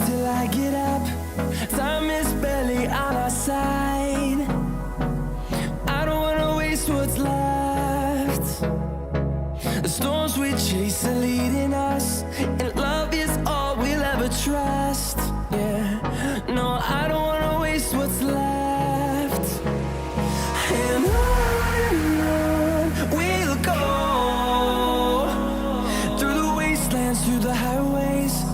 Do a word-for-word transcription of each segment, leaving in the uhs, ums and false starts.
Till I get up, time is barely on our side. I don't wanna waste what's left. The storms we chase are leading us, and love is all we'll ever trust. Yeah, no, I don't wanna waste what's left. And on and on we'll go, through the wastelands, through the highways,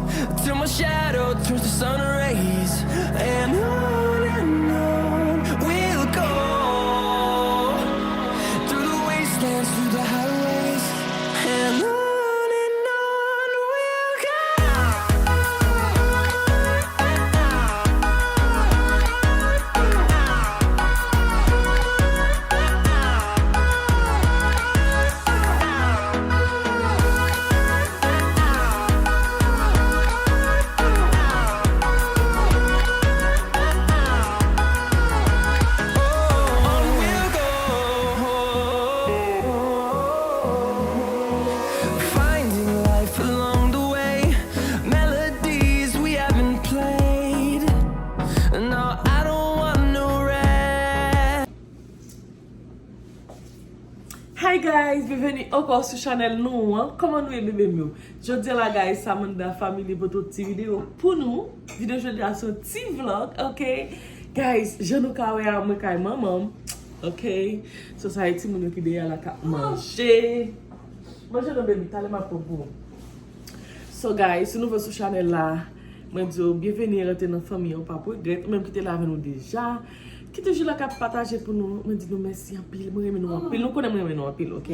till my shadow turns to sun rays. And on and on we'll go, through the wastelands, through the highways, and on and on we'll go. Finding life along the way, melodies we haven't played. No, I don't want no rest. Hi guys, byenveni ankò sou chanèl nou an. Kòman nou ye, bebe m yo? Jodi a la guys, Samantha Family pote yon ti videyo pou nou. Videyo jodi a se yon ti vlog, ok? Guys, jan nou ka wè a, mwen kay manman m, ok? So sa e timoun yo ki dèyè la k ap manje. Manje non, baby, talè m ap pran pou ou. So guys, si w nouvo sou chanèl la, mwen di w byenveni, rantre nan fanmi an, ou p ap regrèt. Ou menm ki te la avè nou deja, ki toujou la k ap pataje pou nou, mwen di nou mèsi anpil. Mwen renmen nou anpil. Nou konnen mwen renmen nou anpil, ok?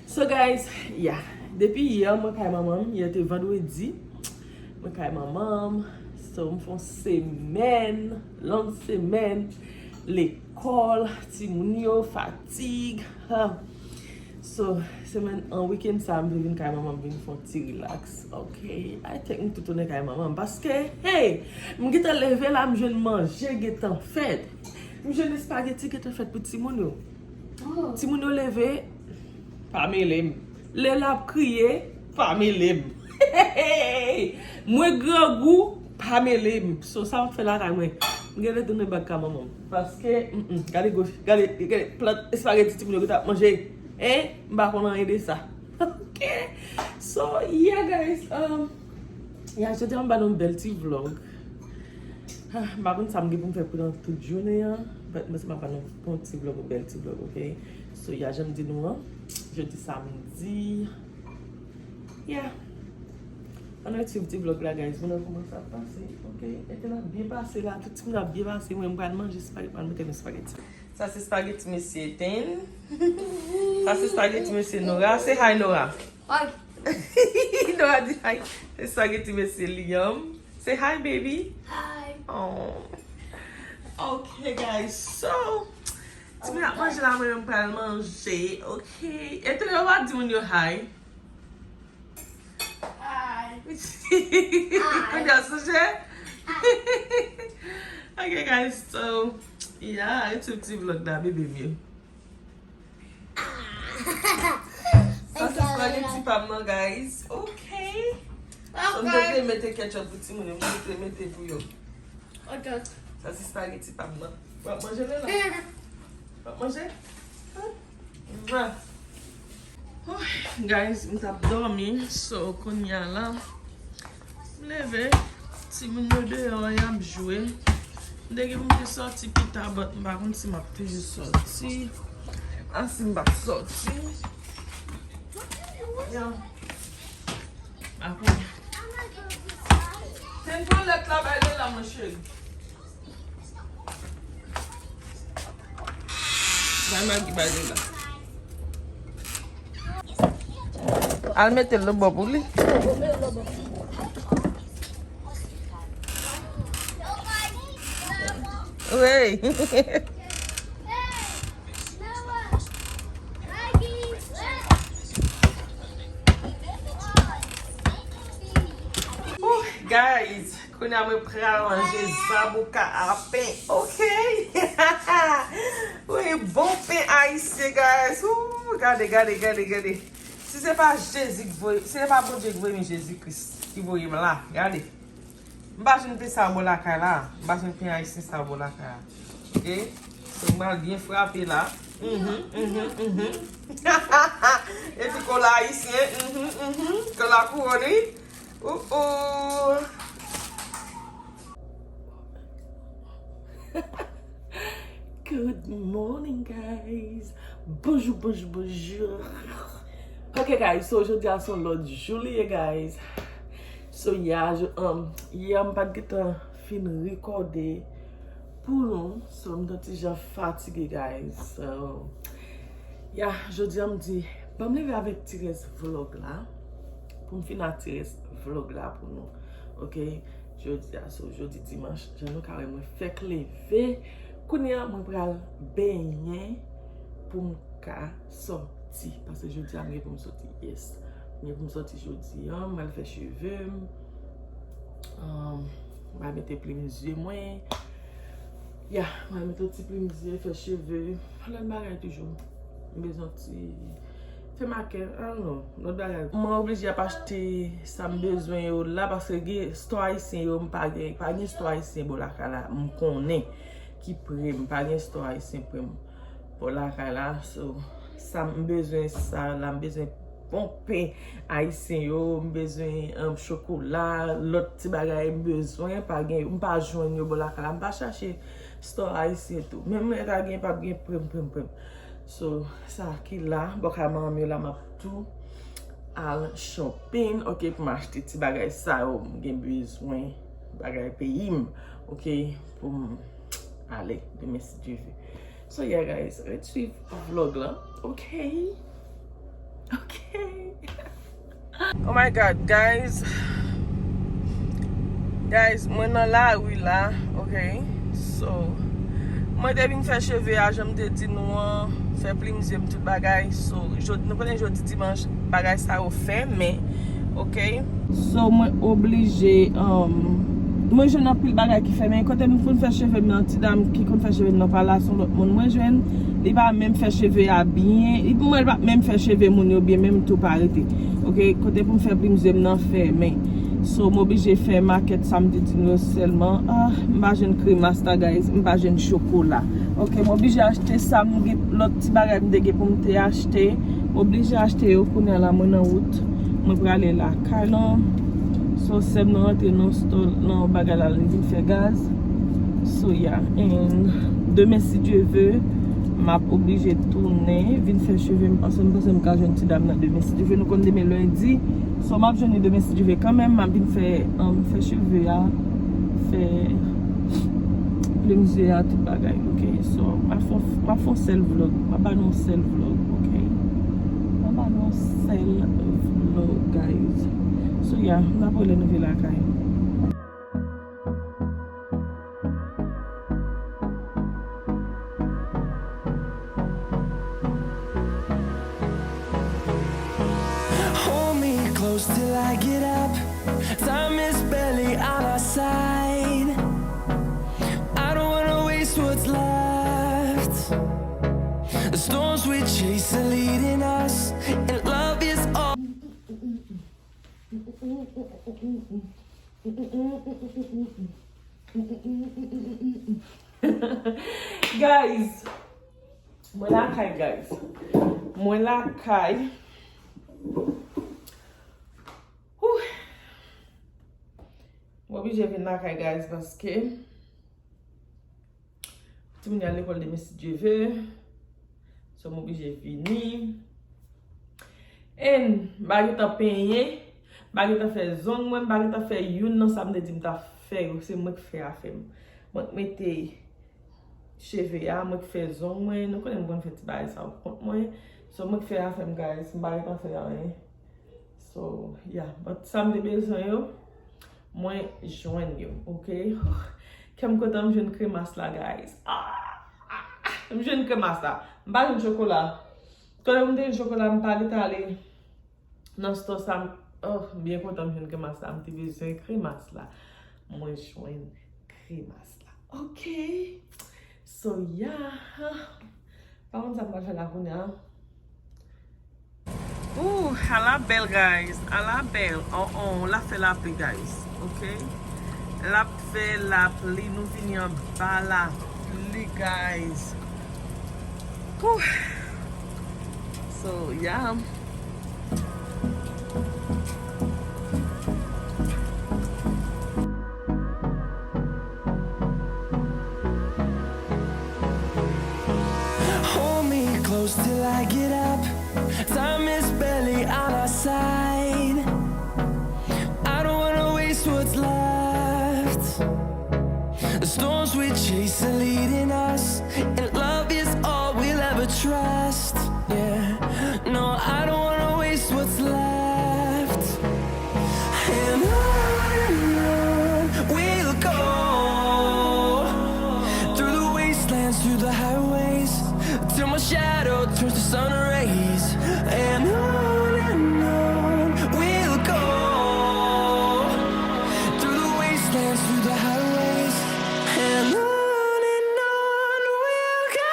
So guys, yeah. Depi yè mwen kay manman m, yè te vandredi. Mwen kay manman m. So m fè yon semèn, long semèn, lekòl, timoun yo, fatig. Ha. So, semèn an, wikenn sa, m te vin kay manman m vin fè yon ti relax. Ok, I think m tou tounen kay manman m. Paske, hey, m gentan leve la, m jwenn manje gentan fèt. M jwenn espageti gentan fèt pou timoun yo. Timoun yo leve, pa mele m. Lè l ap kriye, pa mele m. Mwen grangou, pa mele m. So, sa m ap fè lakay mwen? M genlè tounen bak ka manman m. Paske, mm, mm, gade goch, gade, gade plant espageti timoun yo gentan ap manje. Hein? M pa konn anyen de sa. Ok. So, yeah, guys. Um, yeah, jodi a m ba nou yon bèl ti vlog. Ah, m pa konn sa m gen pou m fè pandan tout jounen an, but mwen se m ap ba nou yon ti vlog, yon bèl ti vlog, ok? So, yeah, jan m di nou an, jodi samdi. Yeah. Ann ret swiv ti vlog la, guys. Mwen nan kòman sa ap pase, ok? Ete l ap byen pase la, tout timoun ap byen pase. Mwen, m pral manje espageti, m pral mete nan espageti. Sa se espageti mesye Ethan. Sa se espageti mesye Nora. Say hi, Nora. Hi. Nora di hi. Se espageti mesye Liam. Say hi, baby. Hi. Oh. Ok, guys. So, timoun ap manje la, mwen menm pral manje. Ok. Ethan, yo pa di moun yo hi. Hi. Kounye a sonje? Ok, guys, so, yeah, ret swiv ti vlog la, bebe m yo. Sa se espageti pa m nan, guys. Ok. So, m te vle mete ketchup pou timoun yo, m te vle mete pou yo. Ok. Sa se espageti pa m nan. W ap manje, Lela? W ap manje? Mwah. Whew, guys, m t ap dòmi, so kounye a la, m leve, timoun yo deyò, y ap jwe. M te gen pou m te sòti pita, but m pa konn si m ap toujou sòti, a si m p ap sòti. Yeah. Apre. Ten pran lèt la, bay Lela, mon cheri. Bay Magi, bay Lela. Al mete l nan bò pou li. Wi. Ooh, guys, kounye a mwen pral manje zabouka a pen, ok? Wi, bon pen ayisyen, guys. Ooh, gade, gade, gade, gade. Si se pa Jezi ki voye, si se pa Bondye ki voye m, Jezi Kris ki voye m la, gade. M pa jwenn pen sa bò lakay la. M pa jwenn pen ayisyen sa bò lakay la. Ok? So, m pral byen frape la. Mhm, mhm, mhm. Epi kola ayisyen. Mhm, mhm. Kola kouwòn, wi. Ou, ou. Good morning, guys. Bonjou, bonjou, bonjou. Ok, guys, so jodi a se yon lòt jou li ye, guys. So, yeah, je, um, yè, m pa t gentan fin rekòde pou nou. So, m t yon ti jan fatige, guys. So, yeah, jodi a m di, ban m leve avèk ti rès vlòg la. Pou m fin ak ti rès vlòg la pou nou. Ok? Jodi a, so, jodi dimanch, jan nou ka wè mwen fèk leve. Kounye a, mwen pral benyen pou m ka sòti. Paske jodi a, m gen pou m sòti. Yes. M gen pou m sòti jodi a. M pral fè cheve m. Um, m pral mete plim zye mwen. Ya, m pral mete yon ti plim zye, fè cheve. Lòt bagay toujou. M bezwen ti fè makèt, I don't know, lòt bagay. Mwen oblije ap achte sa m bezwen yo la, paske gen store ayisyen yo, m pa gen, pa gen store ayisyen bò lakay la, m konnen ki pre, m pa gen store ayisyen pre m bò lakay la, so, sa m bezwen sa la, m bezwen bon pen ayisyen yo, m bezwen, um, chokola, lòt ti bagay m bezwen, pa gen, m pa jwenn yo bò lakay la, m pa chache store ayisyen tou. Menm lè ta gen, p ap gen pre m, pre m, pre m. So, sa ki la, bò kay manman m yo la, m ap tou al shopping, ok, pou m achte ti bagay sa yo, m gen bezwen bagay peyi m, ok, pou m ale, demen si Dye vle. So, yeah, guys, ret swiv vlog la, ok? Ok. Oh my God, guys. Guys, mwen nan lari la, ok? So, mwen te vin fè cheve a, jan m te di nou an, fè plim zye m, tout bagay. So, jodi, nou konnen jodi dimanch, bagay sa yo fèmen, ok? So, mwen oblije, um, mwen jwenn anpil bagay ki fèmen. Kote m konn fè cheve m nan, ti dam ki konn fè cheve m nan pa la, se yon lòt moun mwen jwenn. Li pa menm fè cheve a byen. Li, mwen, li pa menm fè cheve moun yo byen, menm tou pa rete. Ok, kote pou m fè plim zye m nan fèmen. So, m oblije fè makèt sa m te di nou yo sèlman. Ah, m pa jwenn kremas la, guys. M pa jwenn chokola. Ok, m oblije achte sa m gen, lòt ti bagay m te gen pou m te achte. M oblije achte yo kounye a la, mwen nan wout. Mwen prale lakay lan. So, sè m nan rantre nan store, nan bagay la, li vin fè gaz. So, yeah. And demen, si Dye vle, m ap oblije tounen, vin fè cheve m, paske m panse m ka jwenn ti dam nan demen, si Dye vle. Nou konn demen lendi. So, m ap jwenn li demen, si Dye vle, kanmenm. M ap vin fè, um, fè cheve a, fè plim zye a, tout bagay, ok? So, m ap fè, m ap fè yon sèl vlog. M ap ba nou yon sèl vlog, ok? M ap ba nou yon sèl vlog, guys. So, yeah, m ap wè lè nou vin lakay. Hold me close till I get up. Time is barely on our side. I don't wanna waste what's left. The storms we chase are leading us, and love is all. Guys, mwen lakay, guys. Mwen lakay. Whew. Mwen oblije vin lakay, guys, paske timoun yo al lekòl demen, si Dye vle. So, m oblije vini. And m pa gentan penyen, m pa gentan fè zong mwen, m pa gentan fè youn nan sa m te di m t ap fè yo. Se mwen k fè afè m. Mwen k mete cheve a, mwen k fè zong mwen. Nou konnen m konn fè ti bagay sa yo pou kont mwen. So, mwen k fè afè m, guys. M pa gentan fè anyen. So, yeah. But sa m te bezwen yo, mwen jwenn yo, ok? Kè m kontan m jwenn kremas la, guys. Ah! M jwenn kremas la. M pa jwenn chokola. Kote m te jwenn chokola, m pa gentan ale nan store sa. M, oh, m byen kontan m jwenn kremas la. M te bezwen kremas la. Mwen jwenn kremas la. Ok. So, yeah. Pa konn sa m pral fè la kounye a. Ooh, ala bèl, guys. Ala bèl. Oh, oh, la fè lapli, guys. Ok? L ap fè lapli, nou vini anba lapli, guys. Whew. So, yeah. Hold me close till I get up. Time is barely on our side. I don't wanna waste what's left. The storms we chase are leading us, and love is all we'll ever trust. Yeah, no, I don't wanna waste what's left. And on and on we'll go, through the wastelands, through the highways, till my shadow turns to sun rays. And on and on we'll go, through the wastelands, through the highways, and on and on we'll go.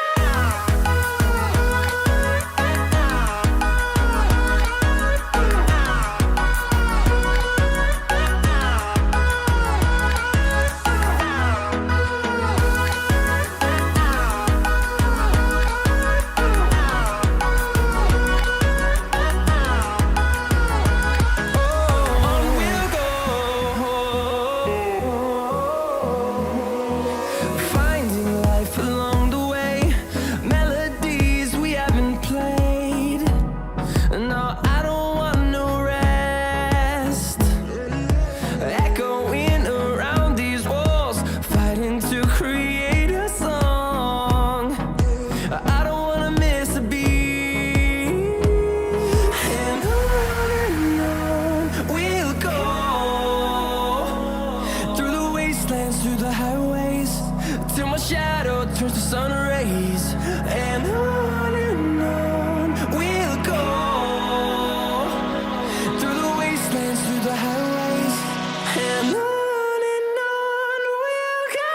Finding life along the way, melodies we haven't played. No, I don't want no rest. Echoing around these walls, fighting to create a song. I don't wanna miss a beat. And on and on we'll go, through the wastelands, through the highways, till my shadow turns to sun rays. And on and on we'll go, through the wastelands, through the highways, and on and on we'll go.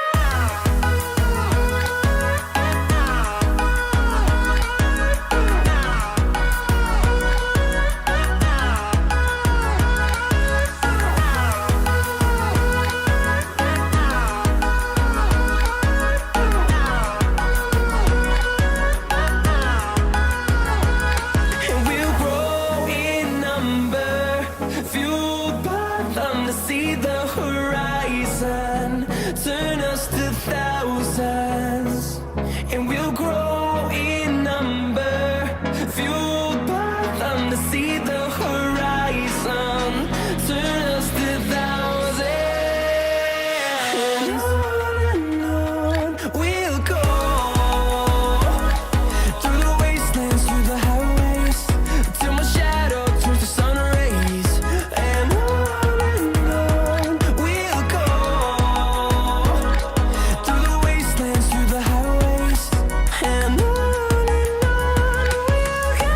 And we'll grow in number, fueled by them to see the horizon, turn us to thousands. And we'll grow in number, fueled by them to see the horizon, turn us to thousands. And on and on we'll go, through the wastelands, through the highways, till my shadow turns to sun rays. And on and on we'll go, through the wastelands, through the highways, and on and on we'll go.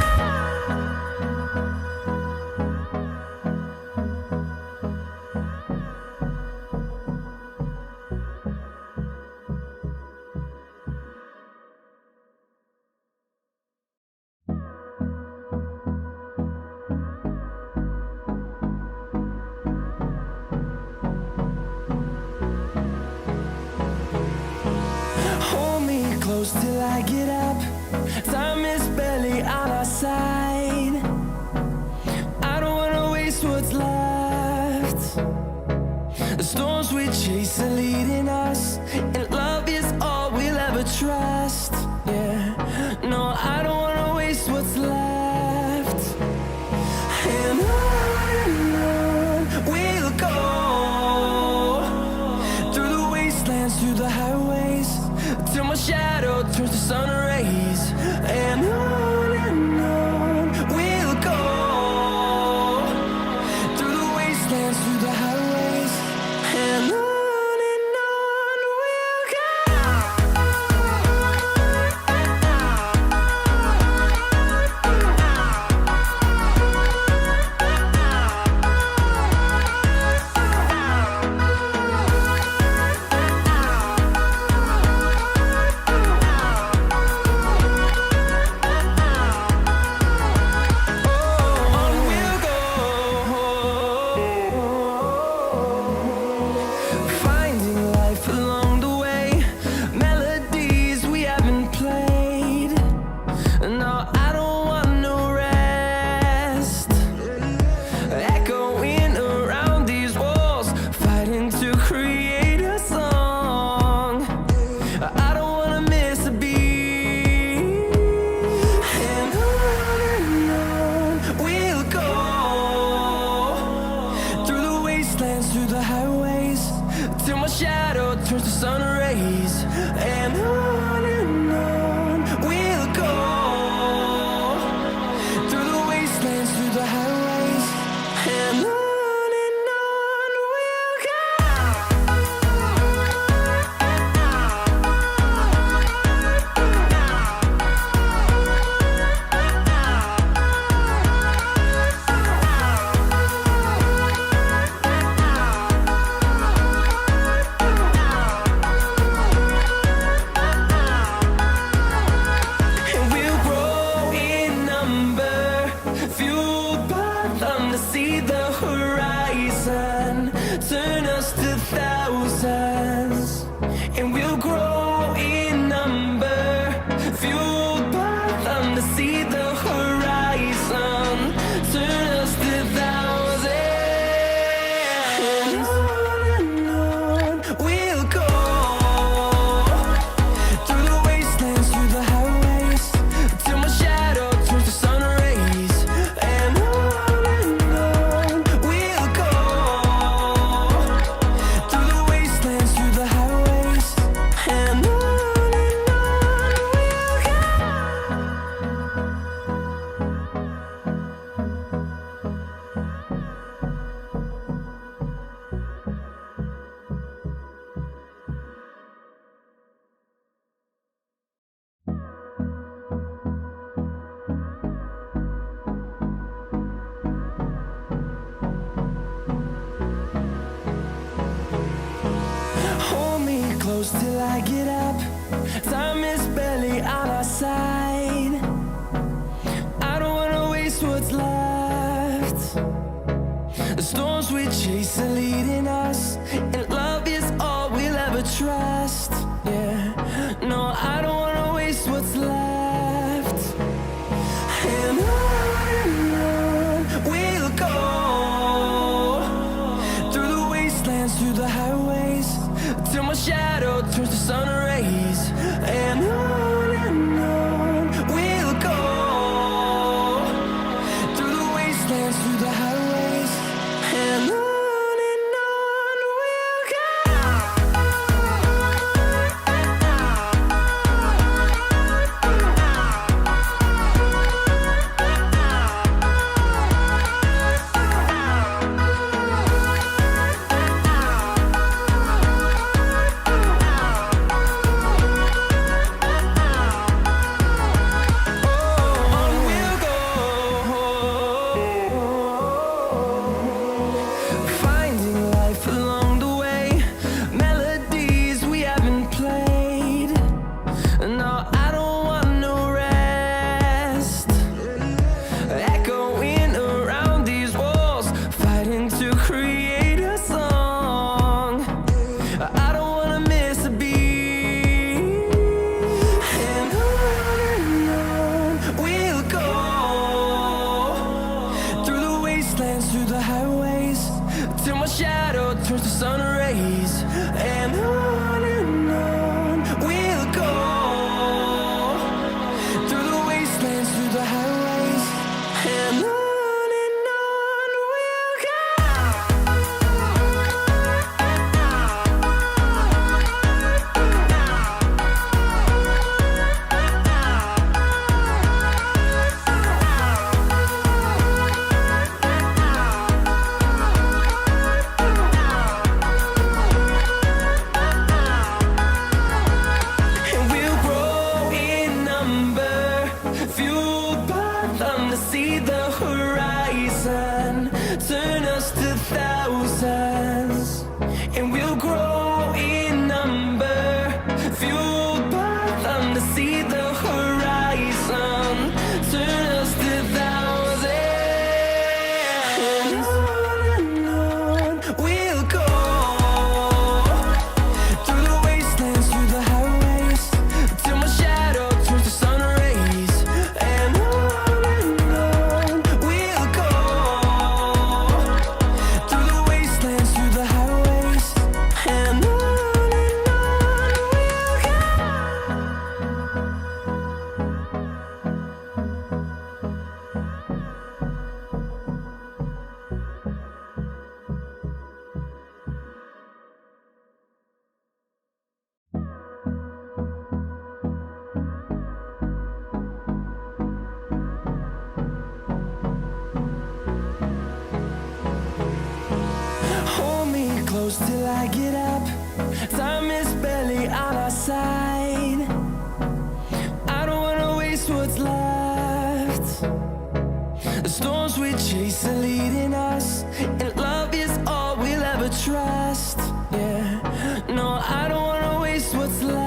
Hold me close till I get up. Time is barely on our side. I don't wanna waste what's left. The storms we chase are leading us, and love is all we'll ever trust. Yeah, no, I don't wanna waste what's left. And on and on we'll go, through the wastelands, through the highways, till my shadow turns to sun rays. And on and on we'll go, through the wastelands, through the highways, and on and on we'll go. Close till I get up. Time is barely on our side. I don't wanna waste what's left. The storms we chase are leading us, and love is all we'll ever trust. Yeah, no, I don't wanna waste what's left. And on and on we'll go, through the wastelands, through the highways, till my shadow turns to sun rays. And on and on we'll go, through the wastelands, through the highways, and on and on we'll go. Finding life along the way, melodies we haven't played. No, I don't want no rest. Echoing around these walls, fighting to create a song. I don't wanna miss a beat. And on and on we'll go, through the wastelands, through the highways, till my shadow turns to sun rays. And on and on we'll go, through the wastelands, through the highways, and on and on we'll go. And we'll grow in number, fueled by them to see the horizon, turn us to thousands. And we'll grow in number, fueled by them to see the horizon, turn us to thousands. And on and on we'll go, through the wastelands, through the highways, till my shadow turns to sun rays. And on and on we'll go, through the wastelands, through the highways, and on and on we'll go. Hold me close till I get up. Time is barely on our side. I don't wanna waste what's left. The storms we chase are leading us, and love is all we'll ever trust. Yeah, no, I don't wanna waste what's left.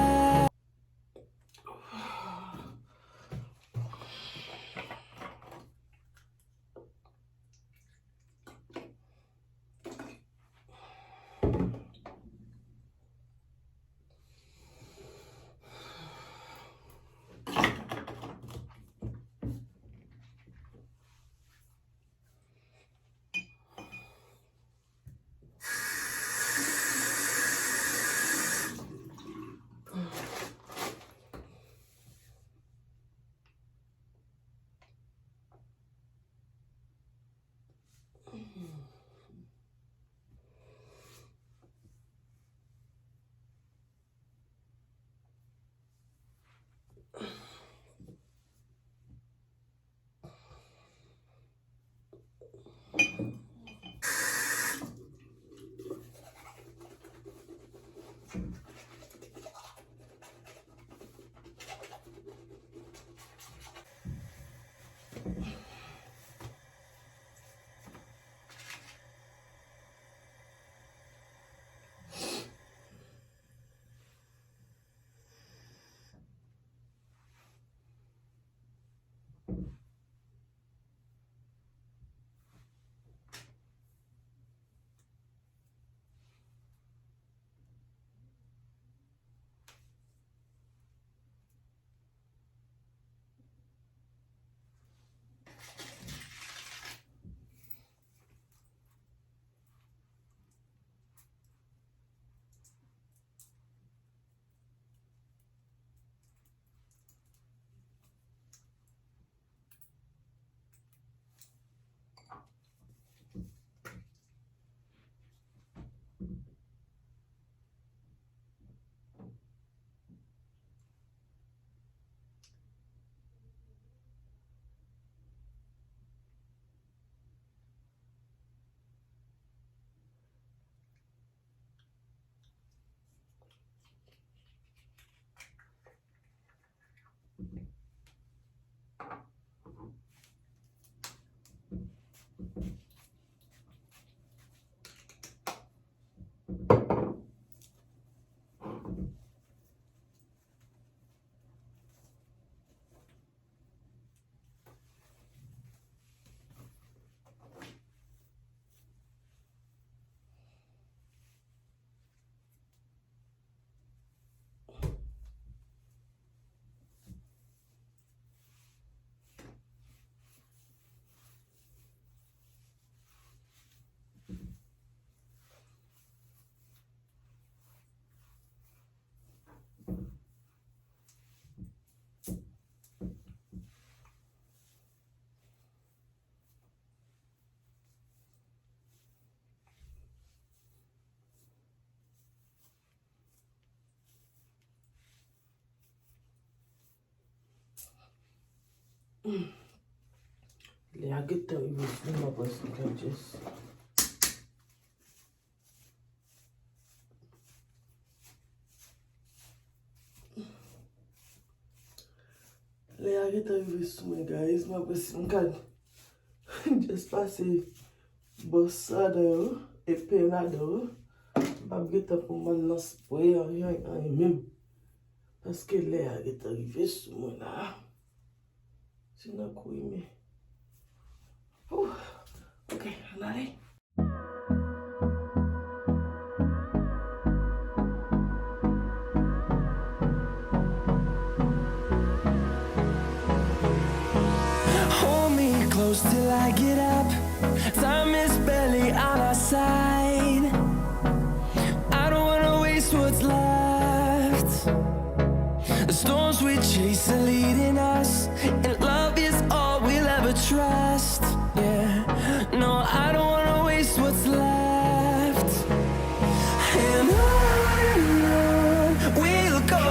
Lè a gentan rive sou mwen, m ap wè si m ka just. Lè a gentan rive sou mwen, guys. M ap wè si m ka just pase bwòs ladan yo, e pen ladan yo. M p ap gentan pou m al nan spray, anyen, anyen menm. Paske lè a gentan rive sou mwen la. Se nan kou wi, men. Ouh. Ok, ann ale. Hold me close till I get up. Time is barely on our side. I don't wanna waste what's left. The storms we chase are leading us, and love is all we'll ever trust. Yeah, no, I don't wanna waste what's left. And on and on we'll go,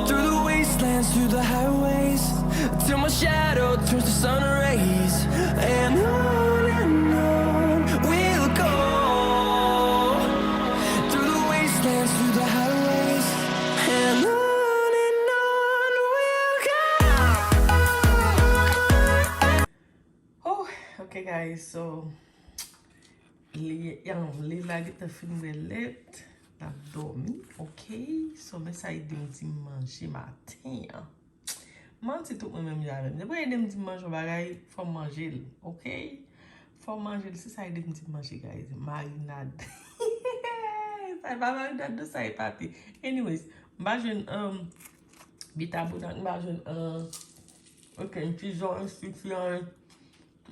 through the wastelands, through the highways, till my shadow turns to sun rays. And on and on we'll go, through the wastelands, through the highways, and on and on we'll go. Oh, ok, guys, so li, um, li la gentan fin bwè lèt, l ap dòmi, ok? So, men sa ede m di m manje maten an. Manti tout mwen menm jan avè m. Depi w ede m di m manje yon bagay, fò m manje l, ok? Fò m manje l, se sa ede m di m manje, guys. Marinad. Sa e pa marinad, non, sa e pate. Anyways, m pa jwenn, um, bita bonak, m pa jwenn, um, ok, yon ti jan, yon ti, ti, um,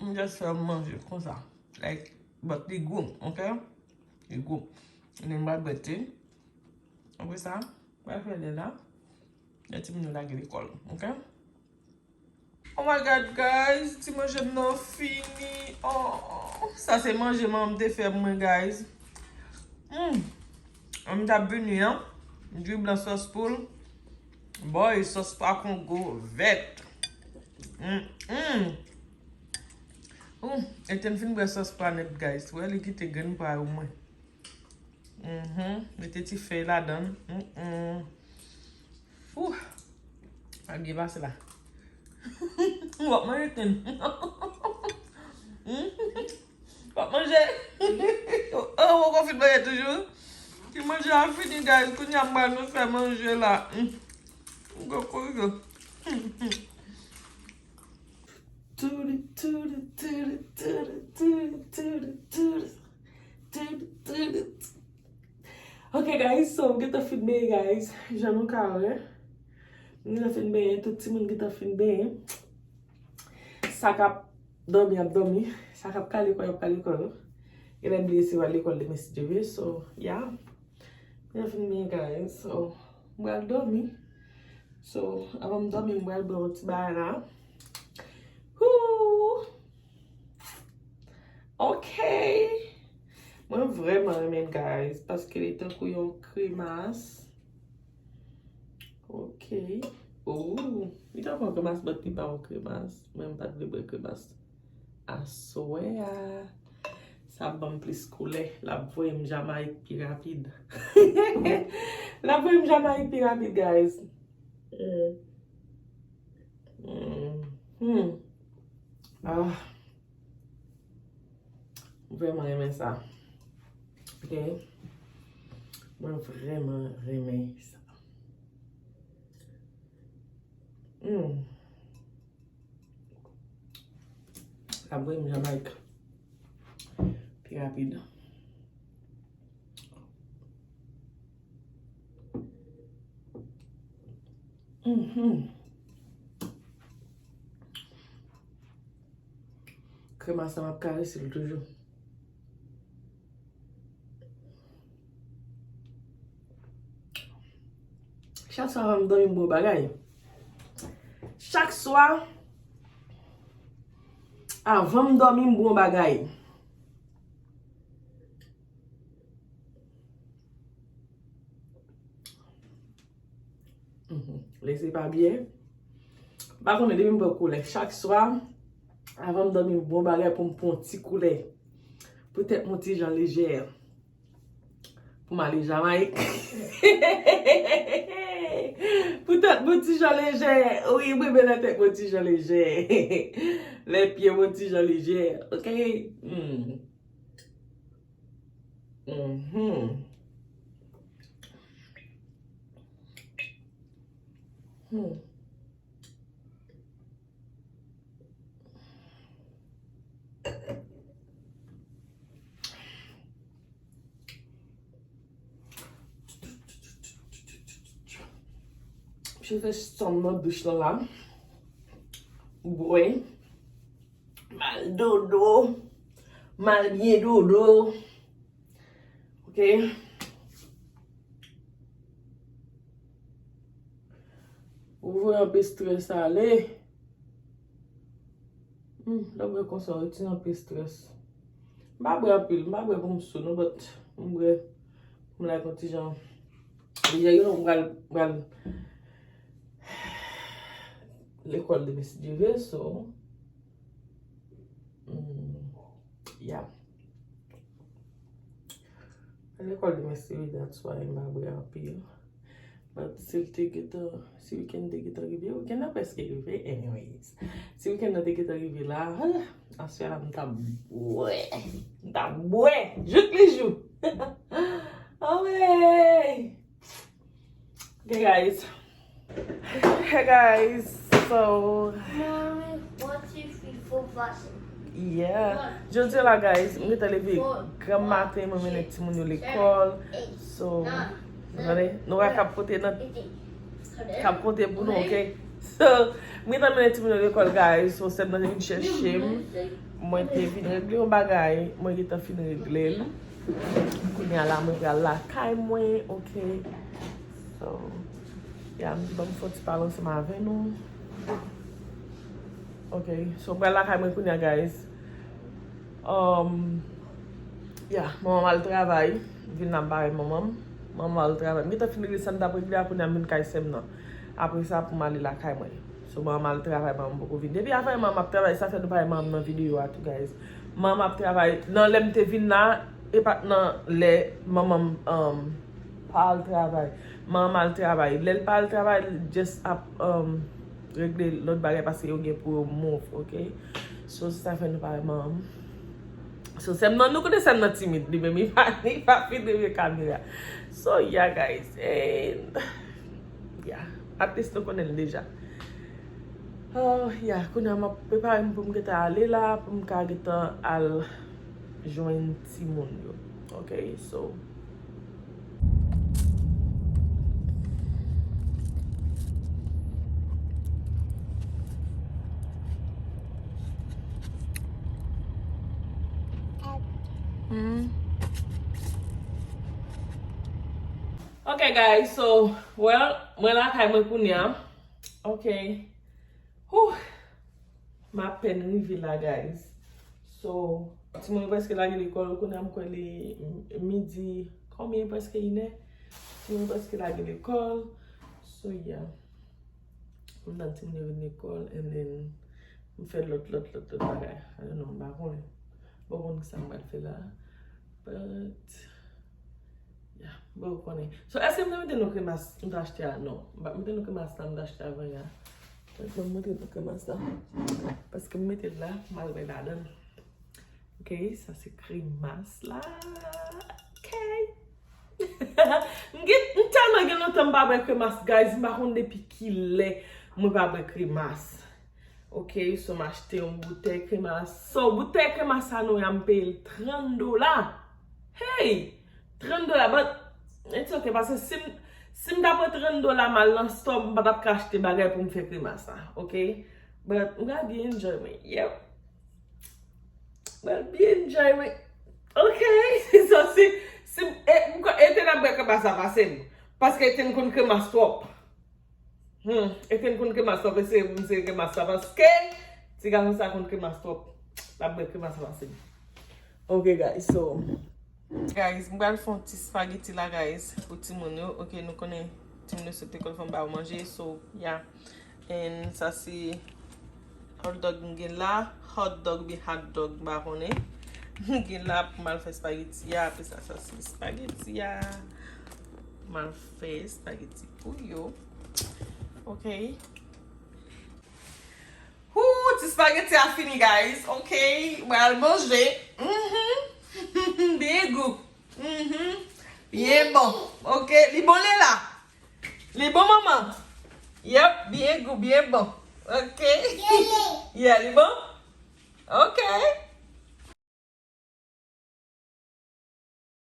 m just fè manje konsa. Like, but li gou, ok? Li gou. Epi m pral bwè te. Apre sa, m pral fè lè la. Lè timoun yo lage lekòl, ok? Oh my God, guys, ti manje m nan fini. Oh, sa se manje manman m te fè pou mwen, guys. Mm. An m t ap vini an, diri blan sòs poul. Boy, sòs pa kongo vèt. Mm, mm. Ou, e te m fin bwè sòs pa nèt, guys. Wè, li kite grenn pa yo mwen. Mhm. Mete ti fèy ladan l. Mm, mm. Ouh. Pa byen pase la. W ap manje tenn. Hmm? W ap manje? Oh, ou konfit manje toujou? Ti manje a fini, guys. Kounye a m pral nou fè manje la. Hmm. Gwo kozo. Tudu, tudu, tudu, tudu, tudu, tudu, tudu. Tudu, tudu. Ok, guys, so, m gentan fin benyen, guys. Jan nou ka wè. M gentan fin benyen, tout timoun gentan fin benyen. Sa k ap dòmi ap dòmi. Sa k ap kale kò yo ap kale kò yo. Genlè bliye si yo al lekòl demen si Dye vle. So, yeah. Mwen fin byen, guys. So, mwen pral dòmi. So, avan m dòmi, mwen pral bwè yon ti bagay la. Hoo! Ok. Mwen vrèman renmen l, guys, paske li tankou yon kremas. Ok. Oh, li tankou yon kremas, but li pa yon kremas. Mwen, m pa t vle bwè kremas aswè a. Sa ap ban m plis koulè. L ap voye m Jamayik pi rapid. L ap voye m Jamayik pi rapid, guys. Mm. Mm. Hmm. Ah. Mwen vrèman renmen sa. Ok. Mwen vrèman renmen sa. Hmm. Sa voye m Jamayik pi rapid. Mhm. Kremas la, m ap karese l toujou. Chak swa avan m dòmi, m bwè yon bagay. Chak swa avan m dòmi, m bwè yon bagay. Mhm. Lè se pa byen. M pa konnen, depi m pran koulè. Chak swa, avan m dòmi, m bwè yon bagay pou m pran yon ti koulè. Poutèt m yon ti jan lejè. Pou m ale Jamayik. Poutèt m yon ti jan lejè. Wi, mwen renmen lè tèt mwen yon ti jan lejè. Lè pye mwen yon ti jan lejè. Ok? Hmm. Mhm. Hmm. Mwen fè sanm nan douch lan la. Bwè. M al dodo. M al byen dodo. Ok. Ou voye anpe strès ale. Hmm, lè w bwè konsa, w retire anpe strès. M pa bwè anpil, m pa bwè pou m sou non, but m bwè pou m like yon ti jan. Deja, you know, m pral, m pral lekòl demen si Dye vle, so. Hmm, yeah. Lekòl demen si, that's why m pa bwè anpil. But si l te gentan, si wikenn te gentan rive, wikenn nan prèske rive, anyways. Si wikenn nan te gentan rive la, ah, aswè a m t ap bwè. M t ap bwè jouk li jou. Anmwey! Okay, guys. Hey, guys. So, Mommy, one, two, three, four, five, six. Yeah. Jodi a la, guys, m gentan leve gran maten, mwen mennen timoun yo lekòl. So, tande, Nora k ap pote nan, k ap pote pou nou, ok? So, m gentan mennen timoun yo lekòl, guys. So, sè m nan te vin chèche m. Mwen te vin regle yon bagay, mwen gentan fin regle l. Kounye a la, mwen pral lakay mwen, ok? So, ya, m di ban m fè yon ti pale ansanm avè nou. Ok, so m pral lakay mwen kounye a, guys. Um, ya, manman m al travay, m vin la m pa wè manman m. Manman m al travay. M gentan fin regle sa m t ap regle a, kounye a m vin kay sè m nan. Apre sa, pou m ale lakay mwen. So, manman m al travay, manman m poko vin. Depi avè manman m ap travay, sa fè nou pa wè manman m nan videyo a tou, guys. Manman m ap travay. Nan lè m te vin la, e pa t nan lè manman m, um, pa al travay. Manman m al travay. Lè l pa al travay, li just ap, um, regle lòt bagay paske yo gen pou yo move, ok? So, se sa fè nou pa wè manman m. So, sè m nan, nou konnen sè m nan timid, li menm, li pa, li pa fin renmen kamera. So, yeah, guys, and, yeah, at least nou konnen l deja. Oh, yeah, kounye a m ap prepare m pou m gentan ale la, pou m ka gentan al jwenn timoun yo. Ok, so. Ok, guys, so, well, mwen lakay mwen kounye a. Ok. Whew. M apèn rive la, guys. So, timoun yo prèske lage lekòl, kounye a m kwè li midi, konbyen, prèske inè? Timoun yo prèske lage lekòl. So, yeah. M tann timoun yo vin lekòl, and then m fè lòt, lòt, lòt, lòt bagay. I don't know, m pa konnen. M pa konn kisa m pral fè la. But, yeah, bon, ou konnen. So, èske m te mete non kremas m te achte a? Non. M pa mete non kremas la m te achte avan yè a. But, bon, m mete non kremas la. Paske m mete l la, m al bay ladan l. Ok, sa se kremas la. Ok. M gen, m tèlman gen lontan m pa bwè kremas, guys. M pa konn depi kilè mwen pa bwè kremas. Ok, so m achte yon boutèy kremas. So, boutèy kremas sa nou wè a, m peye l trant dola. Hey! Trant dola, but it's ok, paske si m, si m ta pran trant dola m al nan store, m pa t ap ka achte bagay pou m fè kremas la, ok? But m pral byen enjoy mwen, yep. M pral byen enjoy mwen. Ok, so si, si, e, m kwè, Ethan ap bwè kremas la pase m. Paske Ethan konn kremas twòp. Hmm, Ethan konn kremas twòp, eseye pou m sere kremas la, paske ti gason sa konn kremas twòp. L ap bwè kremas la pase m. Ok, guys, so. Guys, m pral fè yon ti spaghetti la, guys, pou timoun yo. Ok, nou konnen timoun yo sot lekòl, fò m ba yo manje, so, yeah. And sa se hot dog m gen la. Hot dog oubyen hot dog, m pa konnen. M gen la pou m al fè spaghetti a, apre sa, sa se spaghetti a. M al fè spaghetti pou yo. Ok. Hoo, ti spaghetti a fini, guys. Ok, m al manje. Mhm. Byen gou. Mhm. Byen bon. Ok, li bon, Lela? Li bon, manman? Yep, byen gou, byen bon. Ok. Yeah, li bon? Ok.